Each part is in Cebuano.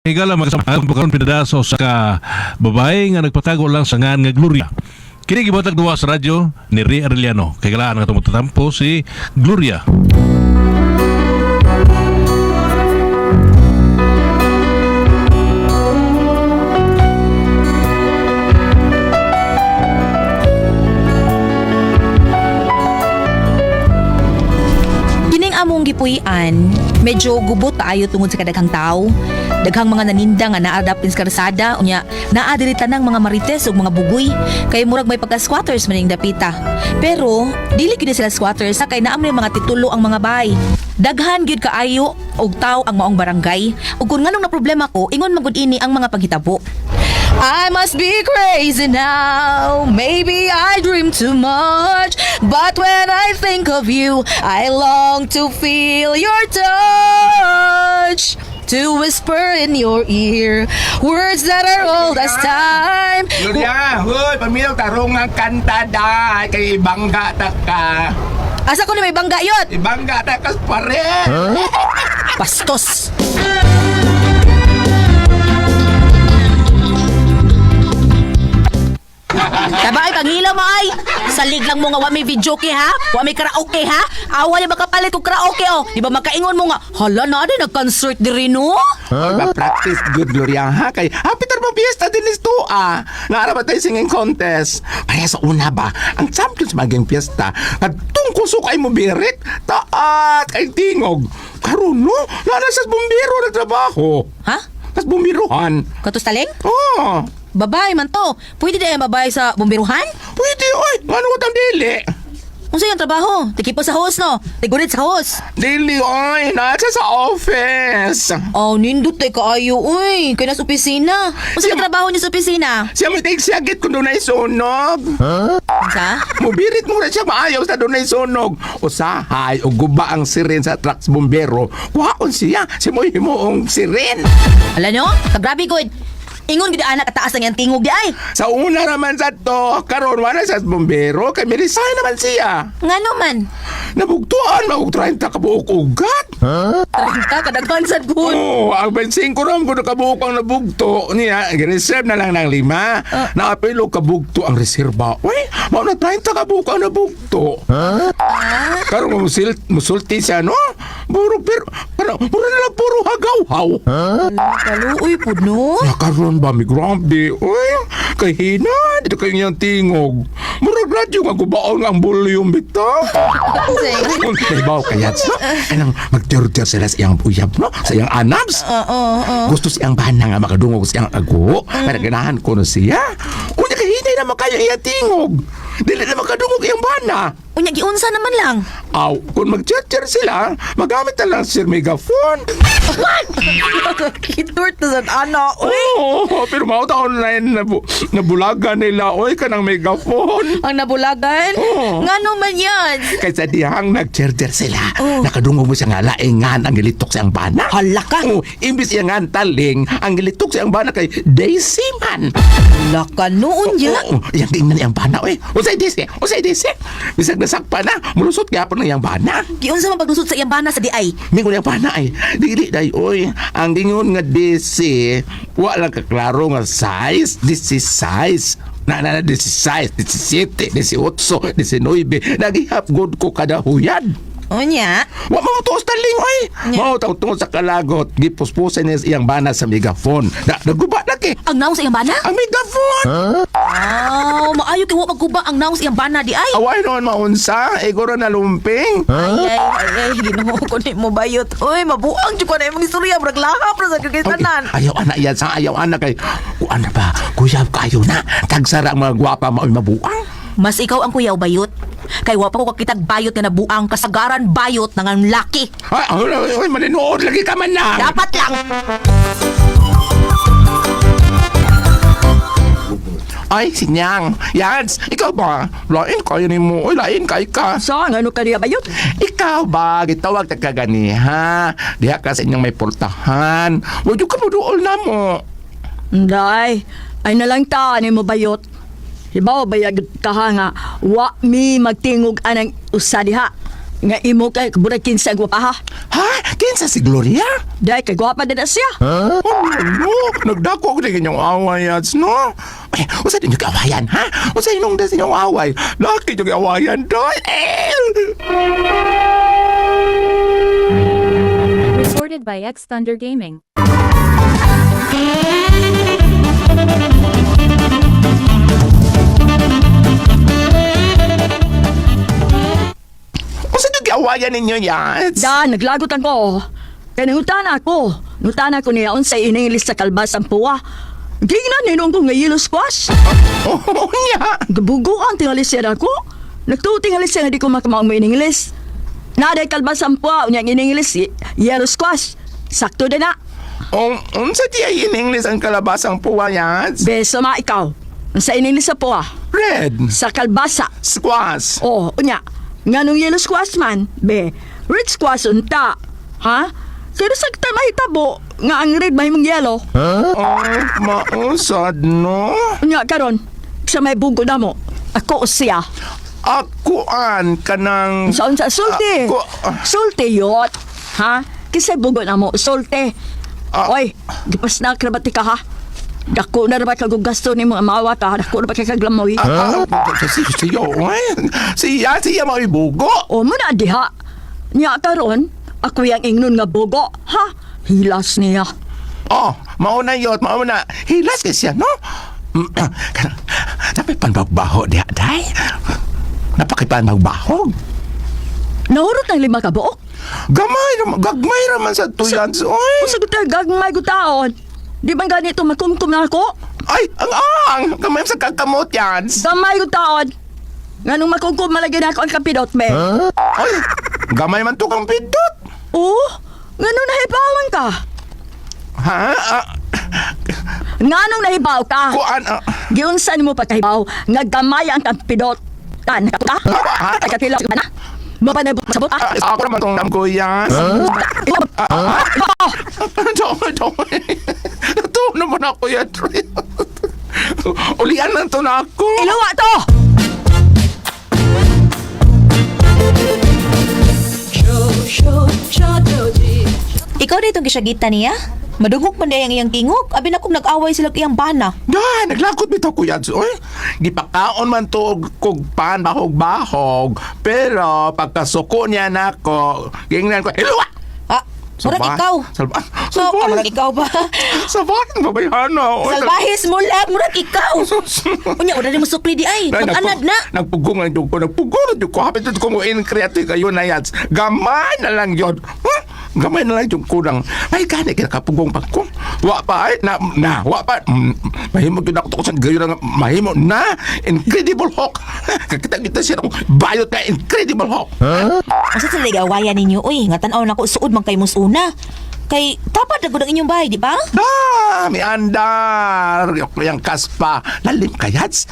Higala makasama ang pagkaroon pinadaso sa ka babae nga nagpatago lang sa ngan nga Gloria. Kini gibatag duwa sa radyo ni Ray Arellano. Kay galaan nga tumutatampo si Gloria. Kining among gipuy-an, medyo gubot kaayo tungod sa kadaghang tao. Daghang mga naninda nga naa dapin sa karsada, unya naa diri tanang mga marites ug mga bugoy kay murag may pagka-squatters man ning dapita. Pero dili gyud ni sila squatters kay naa man mga titulo ang mga bay. Daghan gyud kaayo og tao ang maong barangay. Ug kun nganong na problema ko, ingon man gud ini ang mga panghitabo. I must be crazy now. Maybe I dream too much. But when I think of you, I long to feel your touch. To whisper in your ear words that are old as time. Gloria, hoy, paminaw tarong ang kanta da, kay ibangga ta ka. Asa ko ni may bangga yun? Ibangga ta ka pare. Bastos! Taba ay panghilaw mo ay. Salig lang mo nga wa may video ke ha? Wa may karaoke ha? Awa niya makapalit og karaoke oh. Di ba makaingon mo nga, hala na di nag-concert diri no? Hoy, ba practice good Gloria ha kay happy mo fiesta din is to ah. Naara ba tayo singing contest? Pareha sa una ba? Ang champion sa maging fiesta, kadtong kusok ay mo birit, taat kay tingog. Karon no, naa sa bumbero nagtrabaho. Ha? Tas bumbiruhan. Katos taling? Oh, Babae man to. Pwede di ang babae sa bomberuhan? pwede oy. Ngano ko dili? Unsa yung trabaho? Tikipo sa host no? Tigurit sa host. Dili oy, naa siya sa office. Oh, nindot tay kaayo uy. Kay nasa opisina. Unsa yung trabaho niya sa opisina? Siya mo take siya git kung dunay sunog. Unsa? Mubirit mo na siya maayaw sa dunay sunog. Usahay o guba ang siren sa trucks bumbero. Kuhaon siya, si mo himuong siren. Ala no? Kagrabe gud. Ingon gid anak kataas ang iyang tingog di ay. Sa una naman sa to, karon wala sa bumbero kay mirisay naman siya. Ngano man? Nabugtuan maug 30 ka buok ugat. 30 kadaghan sad gud. Oo, ang 25 ram kuno kabuok ang nabugto niya, gireserve na lang ng lima. Naapilo kabugto ang reserba. Uy, mao na 30 kabuok ang nabugto. Karon musulti siya no? Puro pero pero puro na lang puro hagaw-haw. Kaluoy pud no. Ya karon ba mi grabe. Uy, kay hina dito kayo niyang tingog. Murag radyo nga gubaon ang volume bitaw. Nahibaw kaya no? Kanang magtiyor-tiyor sila sa iyang uyab no? Sa iyang anabs. Gusto siyang bana nga makadungog sa iyang ago. Para ganahan ko no siya. Unya kay hinay na makayo iyang tingog. Dili na makadungog iyang bana. Unya giunsa naman lang. Aw, kung mag-chat sila, magamit na lang sir megaphone. Kiturt na sad ana. Oo, pero mao ta online na nabulagan nila oy kanang megaphone. Ang nabulagan? Oo. Ngano man yan? Kaysa dihang nag-charger sila, Oh. nakadungog mo siya nga laingan ang gilitok sa iyang bana. Hala ka. Oo, imbis iya nga taling, ang gilitok sa iyang bana kay Daisy man. Hala ka noon ya. Oo, iyang tingnan iyang bana oy. Usay Daisy, usay Daisy. Bisag nasakpa na, mulusot gyapon ang iyang bana. Giunsa man paglusot sa iyang bana sa di ay. Mingon iyang bana ay, dili day oy. Ang gingon nga DC, wa lang kaklaro nga size, this is size. Na na na, this is size, 17, 18, 19. Nagihap good ko kada huyad. Unya. Wa mo tuos taling oy. Nya. Mao taw tungod sa kalagot, gipuspusan niya iyang bana sa megaphone. Na naguba na kay Ang naong sa iyang bana? ang megaphone. Aw, maayo kay wa magguba ang naong sa iyang bana di ay. Away noon maunsa, iguro na lumping. Ay, ay, ay, ay, Ginoo ko ni mo bayot. Oy, mabuang jud ko na imong istorya, murag lahap ra sa kay tanan. Ayaw ana yan sa ayaw ana kay kuan na ba kuyab kayo na tagsara ang mga gwapa mao'y mabuang. Mas ikaw ang kuyaw bayot. Kay wa pa ko kakitag bayot nga nabuang kasagaran bayot ng ang laki. Ay, ay, ay, ay, maninuod lagi ka man lang. Dapat lang. Ay, sinyang. Yans, ikaw ba? Lain kayo ni mo. Oy, lain kay ka. Saan? Ano ka niya bayot? Ikaw ba? Gitawag ta ka ganiha. Diha ka sa inyong may portahan. Wala ka mo duol na mo. Day, ay nalang ta ni mo bayot. Hibaw bayag ka ha nga, wa mi magtingog anang usa diha. Nga imo kay burag kinsa gwapa ha. Ha? Kinsa si Gloria? Day kay gwapa din na siya. Oh, no. Nagdako ako din inyong away, Yats, no? Ay, usa din yung awayan, ha? Usa inong das inyong away? Laki yung awayan, doy. Eh! Recorded by X Thunder Gaming. Usa yung awayan ninyo, Yats? Da, naglagot ako. Kay nangutana ako. Nangutana ko niya unsay iningilis sa kalbas ang puwa. Gingnan ninong ko nga yellow squash. Oh, niya. Gabuguan tingali siya ako. Nagtuo tingali siya nga di ko makamaong mo iningilis. Naday kalbas ang puwa, unya ang iningilis, yellow squash. Sakto din na. Unsa di ay in English ang kalabasang puwa, Yats? Beso ma ikaw. Sa iningilis sa puwa, Red. sa kalbasa. Squash. Oh, unya. Nganong yellow squash man, be. Red squash unta. Ha? Pero sa kita mahitabo, nga ang red mahimong yellow. Oh, mausad, no? Unya karon, sa may bugo na mo. Ako o siya. Akuan ka ng... Sa unsa sulti. Ako- Sulti yot. Ha? Kisay bugo na mo, sulti. Ah. Oy, gipas na akrabati ka ha. Dako na ra ba kag gasto ni mga mawa ta, dako na ba kay kaglamoy. Ah, siya, oy. Siya, siya maibugo. O mo na diha. Nya karon, ako yang ingnon nga bugo, ha? Hilas niya. Oh, mauna yot, mauna. Hilas kay siya, no? Napay panbagbaho diha, day. Napakipanbagbahog. Nahurot ang lima ka buok. Gamay, gagmay raman sa tuyan. Oy. Usa gud ta gagmay gud taon. Di ba ganito makumkum na ako? Ay, ang ang! Gamay sa kakamot yan. Gamay gud taon. Nganong makumkum malagi na ako ang kapidot me. Ay, gamay man to kang pindot. Oh, nganong nahibawan ka? Ha? Ah, Nganong nahibaw ka? kuan, ah. Giunsa nimo pagkahibaw nga gamay ang kampidot. Tan ka ka? Kagkatila ka na. Mapanay sa buta. Ah, ako naman tong ko yan. Doon, doon. Natuwa naman ako yan, Troy. Ulian na to na ako. Iluwa to! Ikaw na itong gisagita niya? Madugok man diay ang iyang tingog. Abi na kung nag-away sila iyang bana. Da, naglakot bitaw ko yan. Oy, gipakaon man to og kog pan bahog-bahog. Pero pagkasuko niya nako, gingnan ko, iluwa! Ah, murag ikaw. Salba. So, ah, murag ikaw ba? Salbahin ba bayhana? Oy, Salbahis mo lang, murag ikaw. Unya, wala na mo sukli di ay. Ay, Mag-anad na. Nagpugong ang ko. Nagpugong ang ko. Hapit ko mo in creative kayo na yan. Gamay na lang yun. Huh? Gamay na lang yung kulang. Ay, gani, kinakapugong pa ko. Wa pa ay. Na, na, wa pa. Mahimo yun ako to sa gayon na mahimo na. Incredible Hulk. Kakita kita siya ng bayot na Incredible Hulk. Asa sa ligawayan ninyo, uy, nga tan-aw na ko suod man kay musuna. Kay tapat na gud ang inyong bahay, di ba? Ah, may andar. Yok yang kaspa. Lalim kayats.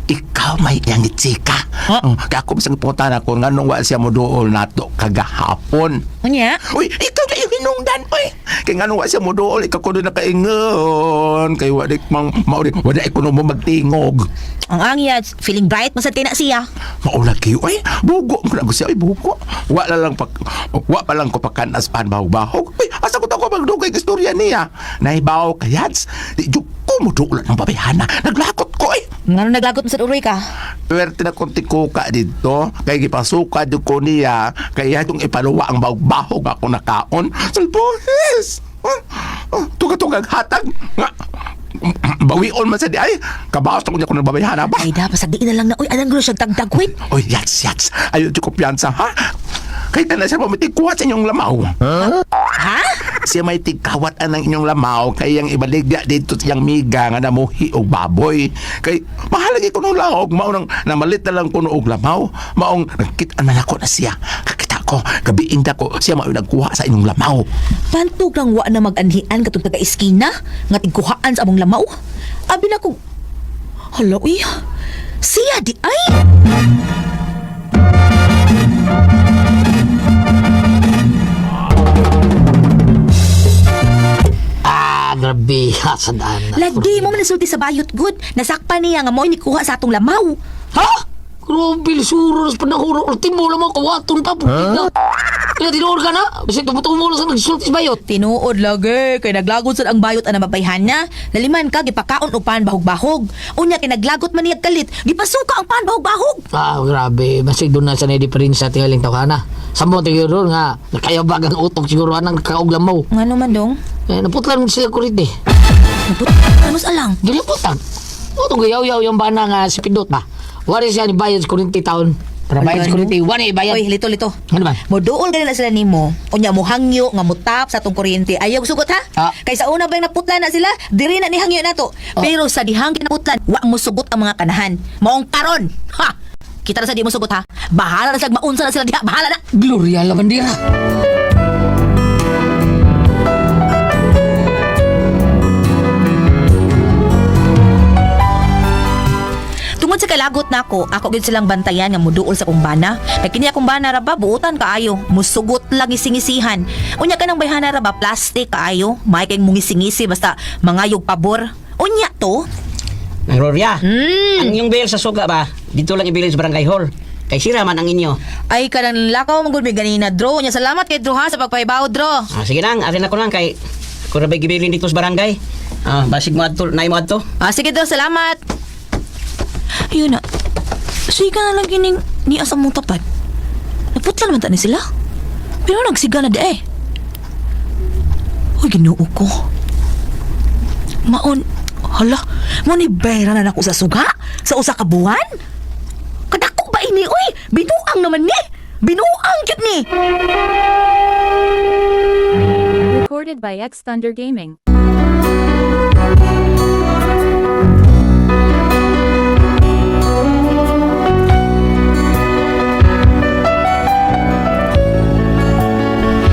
Ikaw may iyang itsika. Ha? Oh, kaya ako bisang punta na ko nganong wa siya mo dool nato kagahapon. Unya? Uy, ikaw na yung hinungdan, uy. Kaya nganong wa siya mo dool, ikaw ko doon nakaingon. Kay wa di mang mauri, wala ko mo magtingog. Ang angyad, feeling bright man sa tina siya. Maula kayo, uy. Bugo mo na siya, uy, bugo. Wa na lang pak, wa pa lang ko pakanas pan bahog-bahog. Uy, asa ko ta ko magdugay istorya niya. Nahibaw kayats, di jud ko mo dool ng babayhana. Naglakot ko, eh. Ngano naglagot mo sa uroy ka? Pwerte na konti kuka dito. Kay gipasuka jud ko niya. Kay itong ipaluwa ang bahog-bahog ako nakaon. Salbohes! Oh, tuga-tugag hatag. Nga, bawion man sa di ay. Kabawas na ko niya ko ng babayhana ba? Ay da, pasagdiin na lang na, uy, anang gulo siyang tagdagwit. Oy, yats, yats. Ayaw jud kumpiyansa, ha? Kay tanan siya pamitigkuha sa inyong lamaw. Ha? Siya may tigkawat ang inyong lamaw kay yang ibaligya dito siyang miga nga namuhi og baboy. Kay mahalagi ko nung lahog, mao nang namalit na lang kuno og lamaw, maong nagkit-an man ako na siya. Kakita ko, gabiing ko, siya mao nagkuha sa inyong lamaw. Pantog lang wa na mag-anhian katong taga-iskina nga tigkuhaan sa among lamaw. Abi na ko, hala, uy, siya di ay. Ah, grabe ha, sa daan. Lagi mo man nasulti sa bayot good. Nasakpan niya nga mo'y nikuha sa atong lamaw. Ha? Grabe, lisuro sa panahon. Ultimo lang mga kawaton pa. Huh? Kaya tinuod ka na. Basta tumutumo lang sa nagsultis bayot. Tinuod lagi kay naglagot sad ang bayot ana mabayhan na. Naliman ka gipakaon og pan bahog-bahog. Unya kay naglagot man niya kalit, gipasuka ang pan bahog-bahog. Ah, grabe. Masig doon na sa diferensya tingaling tao ka na. Sambo tayo ron nga. Nakayabag ang utok siguro anang kaog lamaw. Ngano man dong? Eh, naputlan mo sila kurite. Naput ano sa lang? Giliputag. Utong gayaw-yaw yung bana nga si Pindot ba? Wari siya ni bayad sa kurinti taon. Para bayad sa kurinti, wari bayad. Oy, lito lito. Ano ba? Moduol gani na sila nimo. Unya mo hangyo nga mutap sa atong kuryente. Ayaw sugot ha. Ah. Kay sa una ba yung naputlan na sila, diri na ni hangyo nato. Ah. Pero sa dihang kinaputlan, wa mo sugot ang mga kanahan. Maong karon. Ha. Kita na sa di mo sugot ha. Bahala na sila maunsa na sila diha. Bahala na. Gloria la bandera. Tungod sa kalagot nako, ako gyud silang bantayan nga muduol sa kong bana. Kay kini akong bana ra ba buotan kaayo, musugot lang isingisihan. Unya kanang bayhana ra ba plastic kaayo, may kay mungisingisi basta mangayog pabor. Unya to. Nang Gloria, ang inyong bill sa suga ba? Dito lang ibilin sa barangay hall. Kay sira man ang inyo. Ay kanang lakaw man gud mi ganina draw. Unya salamat kay Drew ha sa pagpahibaw draw. Ah, sige nang, atin ako lang kay kung rabay gibilin dito sa barangay. Ah, basig mo adto, nay mo adto. Ah, sige Drew, salamat. Ayun na. Siga na lang gining niya sa mong tapat. Naputla naman ta ni sila. Pero nagsiga na di eh. Uy, ginoo ko. Maon, hala, mo ni Bera na nako sa suga? Sa usa ka buwan? Kadako ba ini, uy? Binuang naman ni! Binuang gyud ni! Recorded by X Thunder Gaming.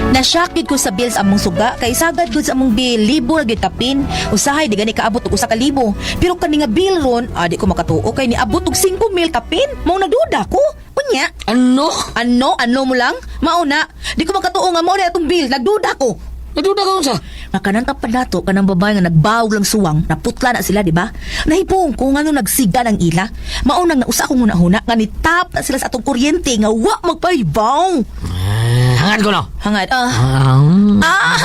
Nashock gid ko sa bills among suga kay sagad gud sa among bill libo ra gyud kapin. Usahay di gani kaabot og usa ka libo. Pero kani nga bill ron, di ko makatuo kay niabot og 5 mil kapin. Mao nagduda ko. Unya, Ano? ano ano mo lang? Mao na. Di ko makatuo nga mao na atong bill. Nagduda ko. Naduda ka unsa? Nga kanang tapad nato kanang babae nga nagbawag lang suwang, naputla na sila, di ba? Nahipong ko nga nung nagsiga ng ila. Mao nang nausa akong huna-huna nga nitap na sila sa atong kuryente nga wa magpahibaw. Ah, hangad ko no. Hangad, ah. Ah, Ah!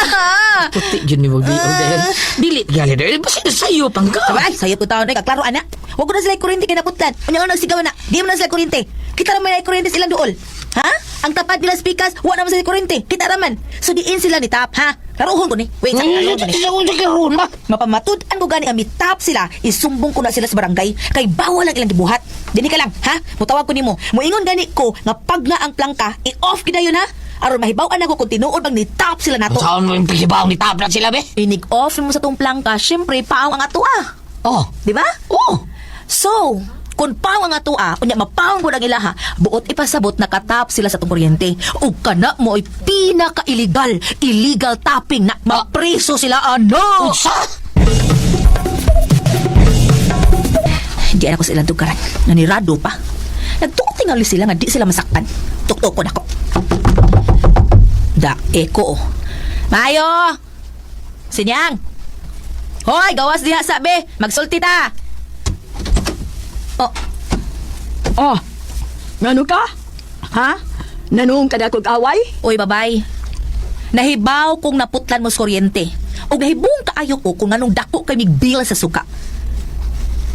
ah, puti yun ni Magdi. Ah. Dili gali dahil basta sayo pang ka. Sabay, sayop ko taon ay kaklaro ana. Wag ko na sila kuryente kay naputlan. Unya nga nagsigaw na. Di mo na sila kuryente. Kita ra man ay kuryente silang duol. Ha? Ang tapad nila speakers, wa naman sila kuryente. Kita ra man. So diin sila ni tap, ha? Klarohon ko ni. Wait, sa klarohon ko ni. Sa karon ba? Mapamatud-an ko gani ang mitap sila, isumbong ko na sila sa barangay kay bawal ang ilang gibuhat. Dini ka lang, ha? Mutawag ko nimo. Moingon gani ko nga pag na ang plangka, i-off gid dayon ha. Aron mahibaw-an ako kung tinuod bang nitap sila nato. Saan mo yung pisibaw ni tabla sila be? Inig off mo sa tong plangka, syempre paong ang ato ah. Oh. Di ba? Oh. So, kung paong ang ato ah, unya mapaong ko ang ilaha, buot ipasabot nakatap sila sa tong kuryente. Ug kana mo ay pinaka-illegal, illegal tapping na mapreso sila ano. Unsa? Di ako sa ilang tugaran. Nanirado pa. Nagtutingali sila nga di sila masakpan. Tuktok ko nako. Da, eko oh. Mayo! Sinyang! Hoy, gawas diha sabi. Magsulti ta. Oh, Oh, ngano ka? Ha? Nanuong ka na kog away? Uy, babay. Nahibaw kung naputlan mo sa kuryente. O nahibong kaayo ko kung anong dako kay migbil sa suka.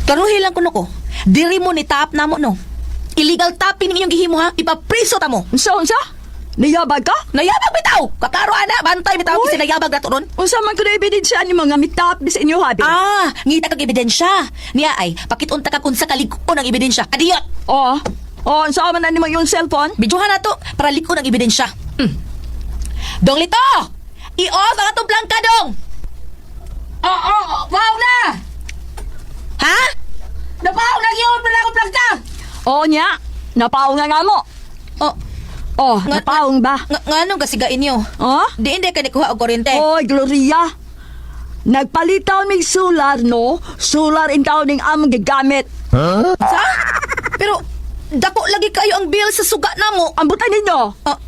Karuhi lang kuno ko. Diri mo ni tap na mo no. Illegal tapping inyong gihimo ha. Ipapriso ta mo. Unsa, unsa? Niyabag ka? Nayabag bitaw. Kakaro ana, bantay bitaw Uy! kasi nayabag na to ron. Unsa man kuno ebidensya ni mga mitap di sa inyo habi? Ah, ngita kag ebidensya. Niya ay pakitunta kag unsa ka lig-on ang ebidensya. Kadiyot. Oh, oh, unsa man na nimo yung cellphone? Bidyuhan na to para lig-on ang ebidensya. Dong Lito! I-off ang atong plangka dong! Oh, oh, wow na! Ha? Napaw na yun pala akong plangka! Oo nya, napaong nga nga mo. Oh, Oh, Nga- napaong ba? nga nganong kasigain niyo? Oh? Di hindi ka nikuha og kuryente. Oy, Gloria. Nagpalitaw mig solar, no? Solar in taon ning among gigamit. Sa? Pero dako lagi kayo ang bill sa suga namo. Ang butan ninyo. Ah,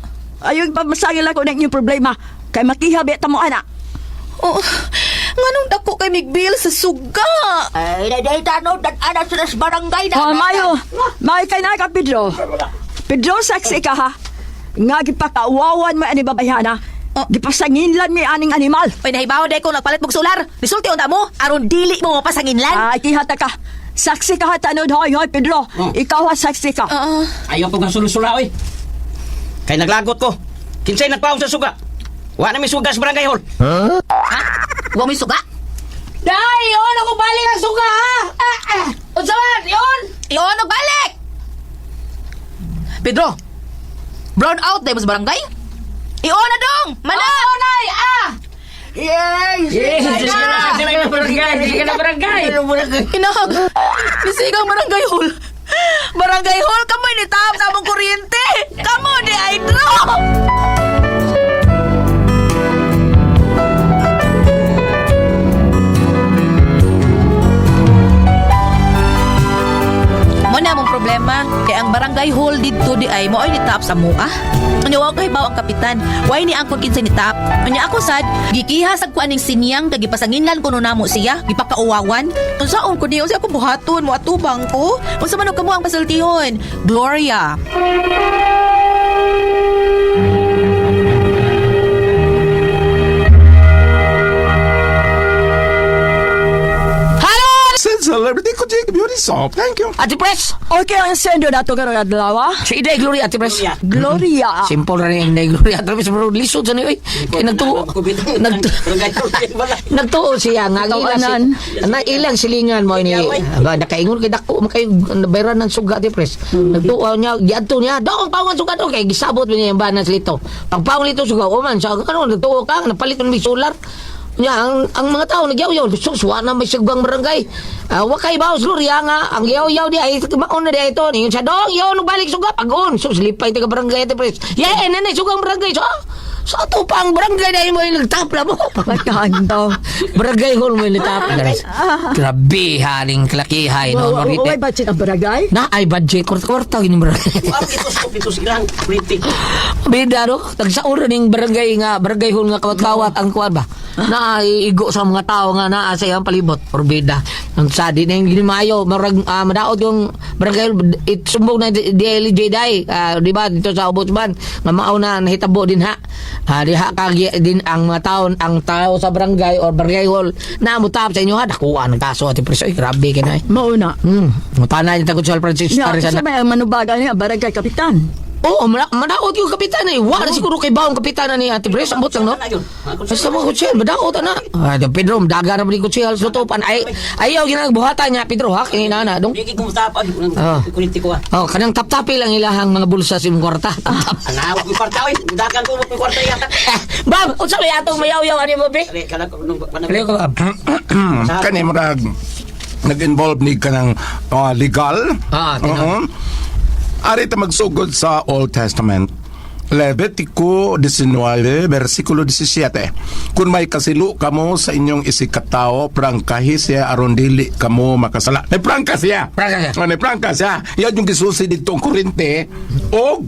Ayong pamasangil ako ng inyong problema. Kay makihabi ta mo, ana. oh, nganong dako kay migbil sa suga. Ay, day tanod ana sila sa barangay na. Oh, mayo. Mayo kay na ka, Pedro. Pedro, saksi ka ha. Nga gipakauwawan mo ani babayhana. Oh. Gipasanginlan mi aning animal. Oy, nahibaw day ko nagpalit mog solar. Resulti unta mo aron dili mo mapasanginlan. Ay, kihata ka. Saksi ka ha, tanod. Hoy, hoy, Pedro. Oh. Ikaw ha, saksi ka. Oo. Ayaw ko nga sulusula, oy. Kay naglagot ko. Kinsay nagpaong sa suga. Wa na may suga sa barangay hall. Ha? Wa mo'y suga? Day, yon ako balik ang suga ha. Ah, ah. Unsa man, yon? Iyon og balik. Pedro. Brown out day mo sa barangay? Iyon na dong. Mana. Oh, nay, ah. Yes! Yes, sige na barangay, sige na barangay. Inahag. Nisigang barangay hall. Barangay hall kamo ni tap sa among kuryente. Kamo di hydro. Mo na mong problema kay ang barangay hall didto di ay mo ay ni tap sa mua. Unya wa kay baw ang kapitan. Way ni angkon kinsa ni tap. Unya ako sad gikiha sad ko aning sinyang kay gipasanginlan kuno namo siya, gipakauwawan. Unsaon ko niyo unsa akong buhaton mo atubang ko? Unsa man og kamo ang pasultihon? Gloria. Said celebrity ko Jacob Beauty Soap. Thank you. Ate Pres. Okay, ang sendo na to karong adlaw. Ah. Si Inday Gloria, Ate Pres. Gloria. Simple ra ni Inday Gloria. Ate Pres, pero lisod sa niyo eh. Kay nagtuo. Barangay hall. Wala. Nagtuo siya nga ila si, Tawanan. na ilang silingan mo ini. Ba nakaingon kay dako man kay bayran ng suga di pres. Nagtuo niya giadto niya dong paungan suga do kay gisabot niya yung banas lito. Pagpaong lito suga o man sa ano nagtuo ka napalit man may solar. Nya ang mga tao nagyaw-yaw sus wa na may sugang barangay. Ah, wa kay baos Gloria nga ang yaw-yaw di ay maon na di ay ito. Ningon siya dong yaw no balik suga pagon sus lipay taga barangay di pres. Yeah, nanay sugang barangay so. Sa ato pa ang barangay dahil mo yung nagtapla mo. Pagkaandaw. Barangay hall mo yung nagtapla. Grabe, haling kalakihay. No, Wa Marite. way budget ang barangay? Na ay budget. Kwarta-kwarta yun yung barangay. Wa ito silang printing. Bida, no? Tagsaura ning barangay nga, barangay hall nga kawat-kawat ang kuwan ba? Na igo sa mga tao nga naa sa iyang palibot. Or bida. Ang sa di na yung ginimayo, marag, madaot yung barangay hall, it sumbong na DLJ day. Ah, di ba? Dito sa Ombudsman, nga mao na nahitabo din ha. Ah, diha kagi din ang mga tao, ang tao sa barangay or barangay hall na mutap sa inyo ha. Nakuha ng kaso at preso. Ay, grabe ka na eh. Mauna. Mutana yung tagod sa Francis Ya, Tarisa sa na. may ang manubagan niya, barangay kapitan. Oo, manaot yung kapitan eh. Wala siguro kay baong kapitan na ni Ate Bres. Ambot lang, no? Basta mga kutsel, madaot na. Ah, Pedro, daga na ba ni kutsel? Sutupan. Ay, ayaw, ginagbuhatan niya, Pedro, ha? Kinina na, dong. Di ko mutapag Ah. kurinti ko ah. Oh, kanang tap-tapi lang ilahang mga bulsa sa imong kwarta. Tap-tap. Ana, wa ko'y kwarta oy. Dagan ko wa ko'y kwarta yata. Eh, Bab, unsa may atong mayaw-yaw ani mo, be? Kare kana ko nung Kaliw ka, Bab. Kani murag nag-involve ni kanang legal. Ah, tinuod. Oo. Ari ta magsugod sa Old Testament. Levitico 19, versikulo 17. Kung may kasilo kamo sa inyong isikatao, prangkahi siya aron dili kamo makasala. May prangka siya. Prangka siya. Oh, may prangka siya. Yan yung gisusi dito ang kurinte. O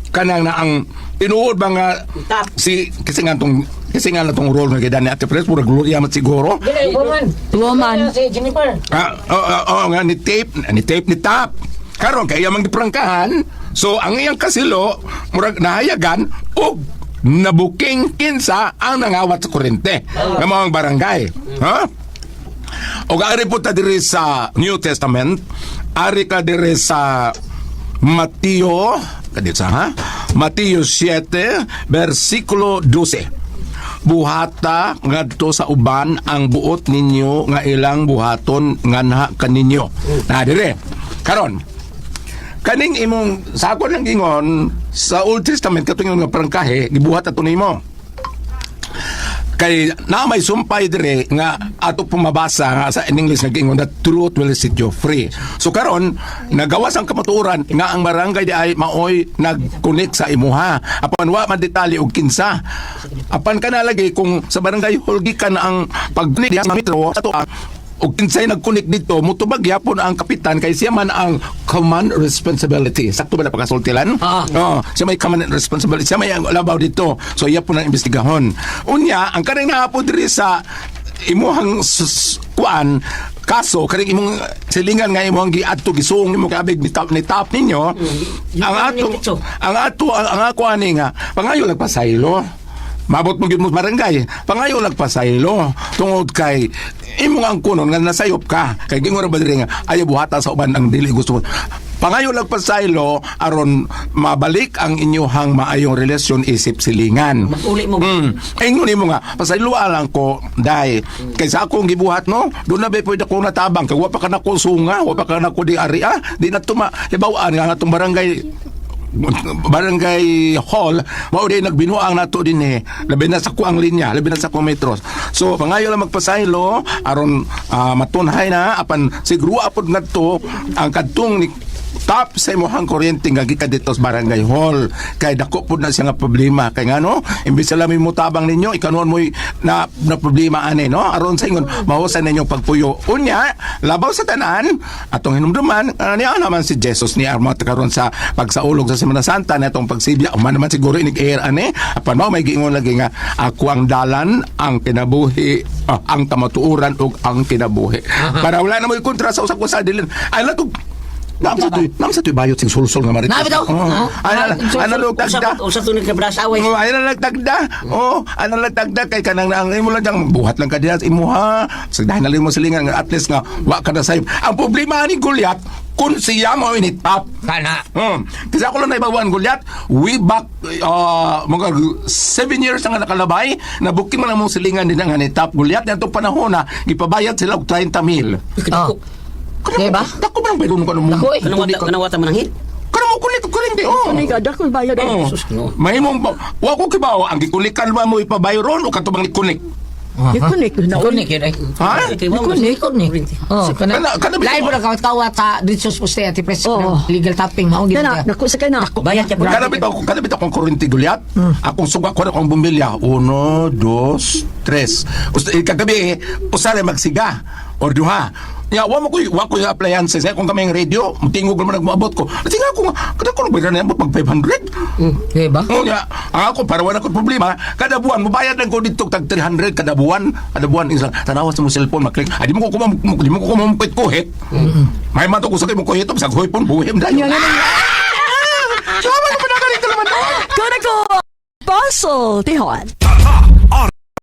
kanang na ang tinuod ba nga Tap. si kasi nga na tong role nga gidani Ate Pres, murag Gloria man siguro. Dili, woman. Woman. Si Jennifer. Ah, oo, oo, nga ni tape, ni tape ni tap. Karon kay iyang giprangkahan, so ang iyang kasilo murag nahayagan og nabuking kinsa ang nangawat sa kuryente nga mao ang barangay. Ha? Og ari po ta diri sa New Testament, ari ka diri sa Mateo, kadito sa ha? Mateo 7 versikulo 12. Buhata ngadto sa uban ang buot ninyo nga ilang buhaton nganha kaninyo. Na dire. Karon, kaning imong sa ako lang gingon sa Old Testament katong nga prangkahe gibuhat ato nimo kay na may sumpay dire nga ato pumabasa nga sa in English nag-ingon that truth will set you free. So karon nagawas ang kamatuoran nga ang barangay di ay maoy nag-connect sa imuha. Apan wa man detalye og kinsa. Apan kana lagi kung sa barangay hall gikan ang pag diha sa metro ato og kinsay nag-connect dito mutubag gyapon ang kapitan kay siya man ang command responsibility. Sakto ba na pagkasultilan? Ah. Oo, siya may command and responsibility. Siya may ang labaw dito. So iya po ng imbestigahon. Unya, ang kanang nahapon diri sa imuhang kuan kaso kaning imong silingan nga imong giadto gisuong nimo kabig ni top ninyo ang ato Ni ang ato ang ako ani nga pangayo nagpasaylo. Mabot mo gyud mo sa barangay, pangayo nagpasaylo tungod kay imong ang kunon nga nasayop ka kay gingon ra ba diri nga ayaw buhata sa uban ang dili gusto mo. Pangayo nagpasaylo aron mabalik ang inyuhang maayong relasyon isip silingan. Uli mo. Ingon nimo nga pasayloa lang ko dai kay sa akong gibuhat, no, doon na ba pwede ko natabang kay wa pa ka nako sunga, wa pa ka nako di ari ah di na tuma libawaan nga atong barangay barangay hall mao di nagbinuang nato din eh, labi na sa kuang linya, labi na sa kuang metros. So pangayo lang magpasaylo aron matunhay na apan siguro apod ngadto ang kadtong ni top sa imong kuryente nga gikan dito sa barangay hall kay dako pud na siya nga problema kay ngano imbes sila may mutabang ninyo ikanuan mo na na problema ani, no, aron sa ingon mahusan ninyo pagpuyo. Unya labaw sa tanan atong hinumduman niya naman si Jesus ni armo karon sa pagsaulog sa Semana Santa na atong pagsibya man naman siguro inig air ani apan mao may giingon lagi nga ako ang dalan, ang kinabuhi, ang kamatuoran ug ang kinabuhi, para wala na mo kontra sa usap ko sa dilin ay lang. Naam sa tuy bayot sing sulsol nga marites. Naam bitaw. Oh. Ay ana lo tagda. Usa to ni kabras away. Oh, ay na nagtagda. Oh, ana nagtagda kay kanang ang imo lang diyang buhat lang ka diha sa imuha. Sagdahan na lang mo silingan nga at least nga wa ka na sayop. Ang problema ni Goliath kung siya mo initap. Kana. Kasi ako lang naibawaan Goliath, way back mga 7 years na nga nakalabay, na booking man ang mong silingan din ang nitap Goliath. Nitong panahon na, gipabayad sila og 30 mil. Oh. Di ba? Dako ba ng bayron ko mo? Dako eh. Kanang wata man ang hit. Kanang mo kulit kulit oh. Ani ka dako bayad. Oo. Sus, no. Mahimong ba? Wa ko kibaw ang gikulikan ba mo ipabayron o katubang nikunik? Nikunik na. Kunik yun eh. Ha? Kunik, kunik. Oh, kana. Kana Lain mo na kawat sa dito sa poste ati pres Oo. legal tapping mao gid. Kana dako sa kana. Bayad ka po. Kada bitaw akong kuryente Goliath. Akong suga ko na akong bumbilya. Uno, dos, tres. Usta, kagabi eh, usare magsiga or duha. Ya, wa ko yung appliances. Eh, kung kami ang radio, tingog naman nagmaabot ko. Tingnan ko nga, kada ko nagbayad na mag 500. Di ba? Oo nga, ang ako para wala ko problema, kada buwan mobayad lang ko dito tag 300 kada buwan isa tanawa sa mong cellphone maklik. Ay di mo ko kumam di mo ko kumamkuit kuhit. May mato ko sa kay mo kuhit sa kuhit buhim dayon. Sama na pa naman. Kana ko Puzzle Tihon.